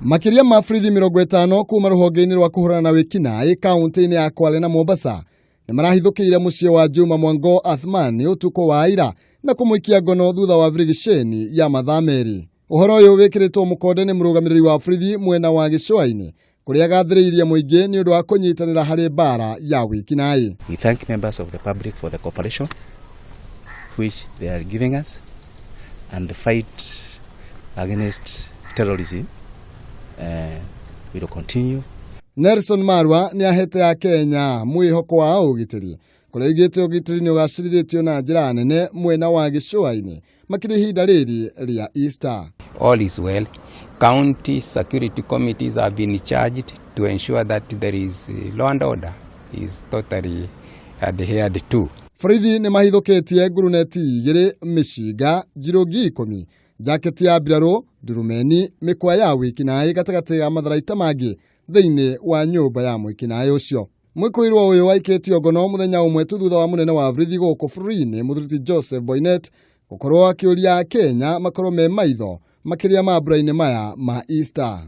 Makĩria ma borithi 50 kuma rũhonge-inĩ rwa kũhũrana na wĩkinaĩ kaunti-inĩ ya Kwale na Mombasa nĩ marahithũkĩire mũciĩ wa Juma Mwango Athman ũtukũ wa ira na kũmũikia ngono thutha wa birigiceni ya mathaa merĩ. Ũhoro ũyũ wĩkĩrĩtwo mũkonde nĩ mũrũgamĩrĩri wa borithi mwena wa gĩcũa-inĩ kũrĩa agathĩrĩirie mũingĩ nĩ ũndũ wa kũnyitanĩra harĩ mbara ya wĩkinaĩ. We thank members of the public for the cooperation which they are giving us and the fight against terrorism will continue. Nelson Marwa nĩ ahete Akenya mwĩhoko wa ũgitĩri kũrĩa augĩte ũgitĩri nĩ ũgacĩrithĩtio na njĩra nene mwena wa gĩcũa-inĩ makĩria ihinda rĩrĩ rĩa Easter. All is well. County security committees have been charged to ensure that there is law and order is totally adhered to. Borithi nĩ mahithũkĩtie nguruneti igĩrĩ, mĩcinga, njirũngi 10, jaketi ya mbirarũ, ndurumeni, mĩkwa ya wĩkinaĩ gatagatĩ ga matharaita mangĩ thĩinĩ wa nyũmba ya mwĩkinaĩ ũcio. Mwĩkũĩrwo ũyũ waikĩtio ngono mũthenya ũmwe tu thutha wa mũnene wa borithi gũkũ bũrũri-inĩ Mũthuri Joseph Boinnet gũkorwo akĩũria Akenya makorwo me maitho makĩria mambura-inĩ maya ma Easter.